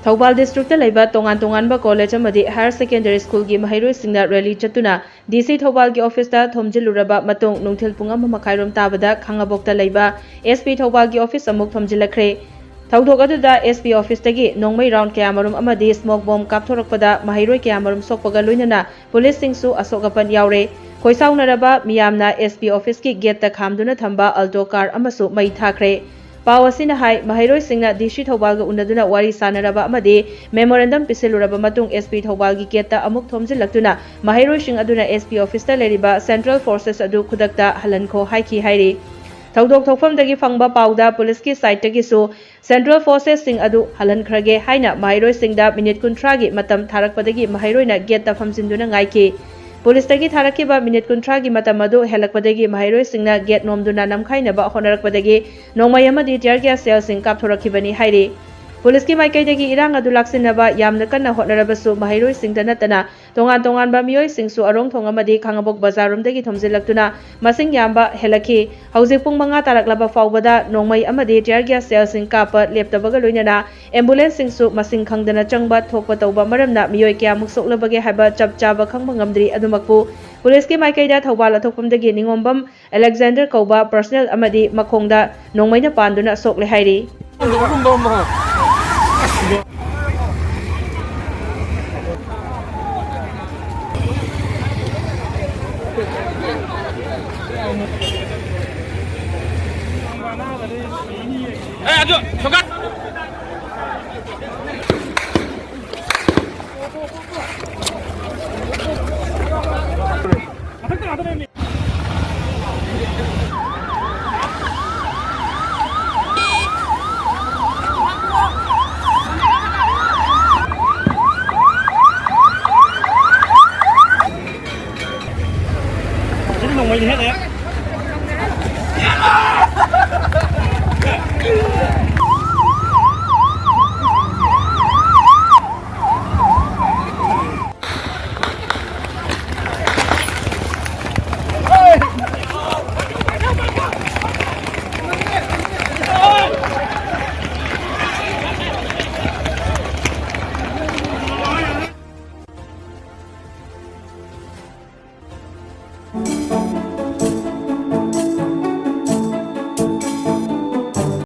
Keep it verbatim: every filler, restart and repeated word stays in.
Thoubal district ꯂꯩꯕ ꯇꯣꯉꯥꯟ ꯇꯣꯉꯥꯟꯕ ꯀꯣꯂꯦꯖ ꯑꯃꯗꯤ ꯍꯥꯌꯔ ꯁꯦꯀꯦꯟꯗꯔꯤ ꯁ꯭ꯀꯨꯜꯒꯤ ꯃꯍꯩꯔꯣꯏꯁꯤꯡꯅ ꯔꯦꯂꯤ ꯆꯠꯇꯨꯅ ꯗꯤ ꯁꯤ ꯊꯧꯕꯥꯜꯒꯤ ꯑꯣꯐꯤꯁꯇ ꯊꯣꯝꯖꯤꯜꯂꯨꯔꯕ ꯃꯇꯨꯡ ꯅꯨꯡꯊꯤꯜ ꯄꯨꯡ ꯑꯃ ꯃꯈꯥꯏꯔꯣꯝ ꯇꯥꯕꯗ ꯈꯥꯉꯕꯣꯛꯇ ꯂꯩꯕ ꯑꯦꯁ ꯄꯤ ꯊꯧꯕꯥꯜꯒꯤ ꯑꯣꯐꯤꯁ ꯑꯃꯨꯛ ꯊꯣꯝꯖꯤꯜꯂꯛꯈ꯭ꯔꯦ꯫ ꯊꯧꯗꯣꯛ ꯑꯗꯨꯗ ꯑꯦꯁ ꯄꯤ ꯑꯣꯐꯤꯁꯇꯒꯤ ꯅꯣꯡꯃꯩ ꯔꯥꯎꯟ ꯀꯌꯥꯃꯔꯨꯝ ꯑꯃꯗꯤ ꯁ꯭ꯃꯣꯛ ꯕꯣꯝ ꯀꯥꯞꯊꯣꯔꯛꯄꯗ ꯃꯍꯩꯔꯣꯏ ꯀꯌꯥꯃꯔꯨꯝ ꯁꯣꯛꯄꯒ ꯂꯣꯏꯅꯅ ꯄꯨꯂꯤꯁꯁꯤꯡꯁꯨ ꯑꯁꯣꯛ ꯑꯄꯟ ꯌꯥꯎꯔꯦ꯫ ꯈꯣꯏꯁꯥꯎꯅꯔꯕ ꯃꯤꯌꯥꯝꯅ ꯑꯦꯁ ꯄꯤ ꯑꯣꯐꯤꯁꯀꯤ ꯒꯦꯠꯇ ꯈꯥꯝꯗꯨꯅ ꯊꯝꯕ ꯑꯜꯇꯣ ꯀꯥꯔ ꯑꯃꯁꯨ ꯃꯩ ꯊꯥꯈ꯭ꯔꯦ꯫ ꯄꯥꯎ ꯑꯁꯤꯅ ꯍꯥꯏ, ꯃꯍꯩꯔꯣꯏꯁꯤꯡꯅ ꯗꯤ ꯁꯤ ꯊꯧꯕꯥꯜꯒ ꯎꯅꯗꯨꯅ ꯋꯥꯔꯤ ꯁꯥꯅꯔꯕ ꯑꯃꯗꯤ ꯃꯦꯃꯣꯔꯦꯟꯗꯝ ꯄꯤꯁꯤꯜꯂꯨꯔꯕ ꯃꯇꯨꯡ ꯑꯦꯁ ꯄꯤ ꯊꯧꯕꯥꯜꯒꯤ ꯒꯦꯠꯇ ꯑꯃꯨꯛ ꯊꯣꯝꯖꯤꯜꯂꯛꯇꯨꯅ ꯃꯍꯩꯔꯣꯏꯁꯤꯡ ꯑꯗꯨꯅ ꯑꯦꯁ ꯄꯤ ꯑꯣꯐꯤꯁꯇ ꯂꯩꯔꯤꯕ ꯁꯦꯟꯇ꯭ꯔꯦꯜ ꯐꯣꯔꯁꯦꯁ ꯑꯗꯨ ꯈꯨꯗꯛꯇ ꯍꯜꯍꯟꯈꯣ ꯍꯥꯏꯈꯤ ꯍꯥꯏꯔꯤ꯫ ꯊꯧꯗꯣꯛ ꯊꯣꯛꯐꯝꯗꯒꯤ ꯐꯪꯕ ꯄꯥꯎꯗ ꯄꯨꯂꯤꯁꯀꯤ ꯁꯥꯏꯠꯇꯒꯤꯁꯨ ꯁꯦꯟꯇ꯭ꯔꯦꯜ ꯐꯣꯔꯁꯦꯁꯁꯤꯡ ꯑꯗꯨ ꯍꯜꯍꯟꯈ꯭ꯔꯒꯦ ꯍꯥꯏꯅ ꯃꯍꯩꯔꯣꯏꯁꯤꯡꯗ ꯃꯤꯅꯤꯠ ꯀꯨꯟꯊ꯭ꯔꯥꯒꯤ ꯃꯇꯝ ꯊꯥꯔꯛꯄꯗꯒꯤ ꯃꯍꯩꯔꯣꯏꯅ ꯒꯦꯠꯇ ꯐꯝꯖꯤꯟꯗꯨꯅ ꯉꯥꯏꯈꯤ꯫ ꯄꯨꯂꯤꯁꯇꯒꯤ ꯊꯥꯔꯛꯈꯤꯕ ꯃꯤꯅꯤꯠ ꯀꯨꯟꯊ꯭ꯔꯥꯒꯤ ꯃꯇꯝ ꯑꯗꯨ ꯍꯦꯜꯂꯛꯄꯗꯒꯤ ꯃꯍꯩꯔꯣꯏꯁꯤꯡꯅ ꯒꯦꯠ ꯅꯣꯝꯗꯨꯅ ꯅꯝꯈꯥꯏꯅꯕ ꯍꯣꯠꯅꯔꯛꯄꯗꯒꯤ ꯅꯣꯡꯃꯩ ꯑꯃꯗꯤ tear gas shellꯁꯤꯡ ꯀꯥꯞꯊꯣꯔꯛꯈꯤꯕꯅꯤ ꯍꯥꯏꯔꯤ꯫ ꯄꯨꯂꯤꯁꯀꯤ ꯃꯥꯏꯀꯩꯗꯒꯤ ꯏꯔꯥꯡ ꯑꯗꯨ ꯂꯥꯛꯁꯤꯟꯅꯕ ꯌꯥꯝꯅ ꯀꯟꯅ ꯍꯣꯠꯅꯔꯕꯁꯨ ꯃꯍꯩꯔꯣꯏꯁꯤꯡꯗ ꯅꯠꯇꯅ ꯇꯣꯉꯥꯟ ꯇꯣꯉꯥꯟꯕ ꯃꯤꯑꯣꯏꯁꯤꯡꯁꯨ ꯑꯔꯣꯡꯊꯣꯡ ꯑꯃꯗꯤ ꯈꯥꯉꯕꯣꯛ ꯕꯖꯥꯔꯔꯣꯝꯗꯒꯤ ꯊꯣꯝꯖꯤꯜꯂꯛꯇꯨꯅ ꯃꯁꯤꯡ ꯌꯥꯝꯕ ꯍꯦꯜꯂꯛꯈꯤ꯫ ꯍꯧꯖꯤꯛ ꯄꯨꯡ ꯃꯉꯥ ꯇꯥꯔꯛꯂꯕ ꯐꯥꯎꯕꯗ ꯅꯣꯡꯃꯩ ꯑꯃꯗꯤ tear gas shellꯁꯤꯡ ꯀꯥꯞꯄ ꯂꯦꯞꯇꯕꯒ ꯂꯣꯏꯅꯅ ambulanceꯁꯤꯡꯁꯨ ꯃꯁꯤꯡ ꯈꯪꯗꯅ ꯆꯪꯕ ꯊꯣꯛꯄ ꯇꯧꯕ ꯃꯔꯝꯅ ꯃꯤꯑꯣꯏ ꯀꯌꯥꯃꯨꯛ ꯁꯣꯛꯂꯕꯒꯦ ꯍꯥꯏꯕ ꯆꯞ ꯆꯥꯕ ꯈꯪꯕ ꯉꯝꯗ꯭ꯔꯤ꯫ ꯑꯗꯨꯃꯛꯄꯨ ꯄꯨꯂꯤꯁꯀꯤ ꯃꯥꯏꯀꯩꯗ ꯊꯧꯕꯥꯜ ꯑꯊꯣꯛꯐꯝꯗꯒꯤ ꯅꯤꯉꯣꯝꯕꯝ ꯑꯂꯦꯛꯖꯦꯟꯗꯔ ꯀꯧꯕ personal ꯑꯃꯗꯤ ꯃꯈꯣꯡꯗ ꯅꯣꯡꯃꯩꯅ ꯄꯥꯟꯗꯨꯅ ꯁꯣꯛꯂꯦ ꯍꯥꯏꯔꯤ꯫ ꯁꯤꯗꯤ ꯅꯣꯡꯃꯩꯅꯤ ꯍꯦꯛ ꯍꯦꯛ꯫